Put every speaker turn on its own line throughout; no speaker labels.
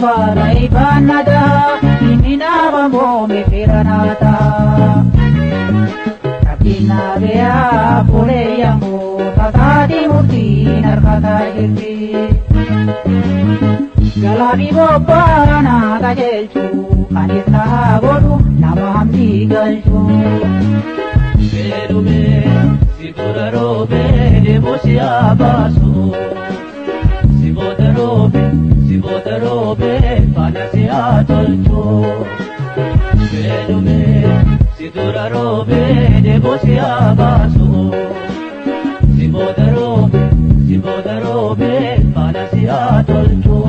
baana ibaanada inni nama moome firanata. Rabbiin naabeyaa fuleeyyamu tasaati murtiin harkataa jirti. Galaafi bobbaana qajeelchu anis naa godhu nama hamdii galchu.
Beelume si dura roobee deemu si haa baasu. Si booda roobe si booda roobee faana si haa tolchu. Beelume si dura roobee deemu si haa baasu. Si booda roobe si booda roobee faana si haa tolchu.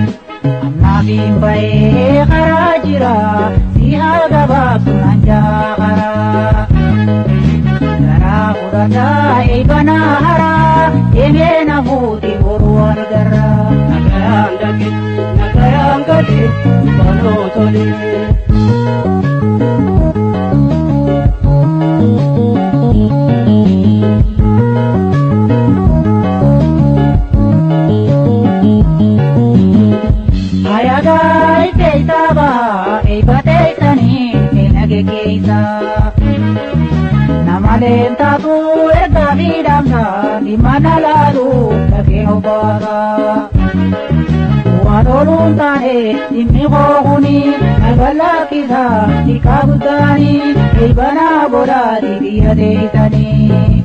Amnaafiin bahee karaa jira si haa gabaabsu naan jaakaraa. Garaa fudhataa eebanaa haraa deemee namooti boruu argarraa.
Nagayaan dhaqe nagayaan gale banoo tole.
Hayagaa itteessaa bahaa eebbateessanii keenya geggeessaa. Namaleen taatu ergaa fi dhaamsa dhimma na laalu dhagee obbaasaa. Waan ooluun taane dhimmi koo kuni naga lakkisa xiqqaa guddaanii eebbanaa godhaati biyya teessanii.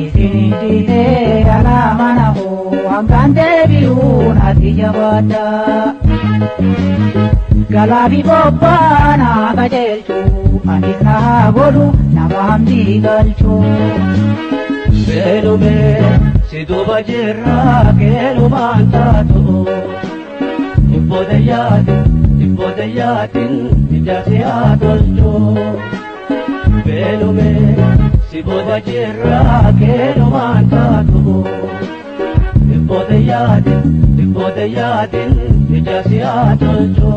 Isin dhiisee alaa mana koo hangaan deebi'uun ati jabaadha. Galaafi bobbaana qajeelchu anis naa godhu nama hamdii galchu.
Beelume si duuba jirra keelumaan taatu. Dhibboota yaatin dhibboota yaatin ija si haa tolchu. Beelume si booda jirra keelumaan taatu. Dhibboota yaatin dhibboota yaatin ija si haa tolchu.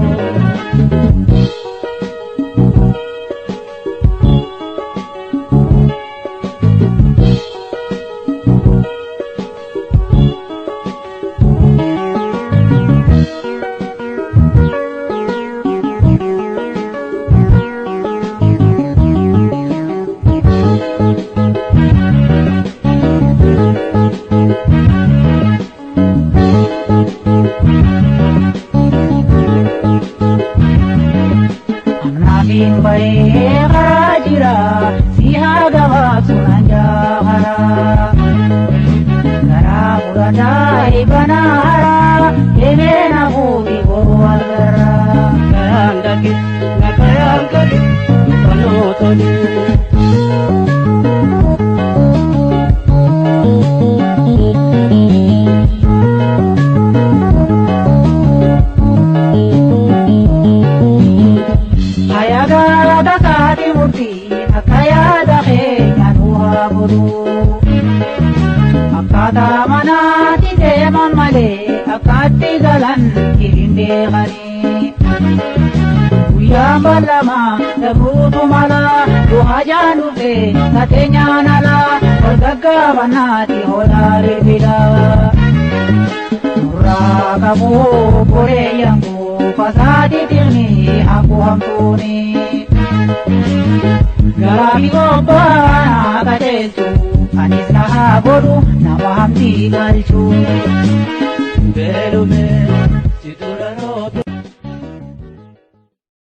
Amnaafiin bahee karaa jira si haa gabaabsu naan jaakaraa. Garaa fudhataa eebanaa haraa deemee namooti boruu argarraa.
Nagayaan dhaqe nagayaan gale banoo tole.
Hayagaa tasaati murtii akka yaada keenya nu haa godhu. Akkaataa manaatti deeman malee akkaatti galan hin beekanii. Guyyaan bal'ama dabruutu mala du'a jaan dhufe tateenyaan ala wal gaggaabannaati hoolaa bilbila. Nurraa qabuu boree yaanguu fasaati tirni hangu hamtuuni. Garaafi qophaa'aa qajeelchu anis na haa godhu nama hamdii galchu.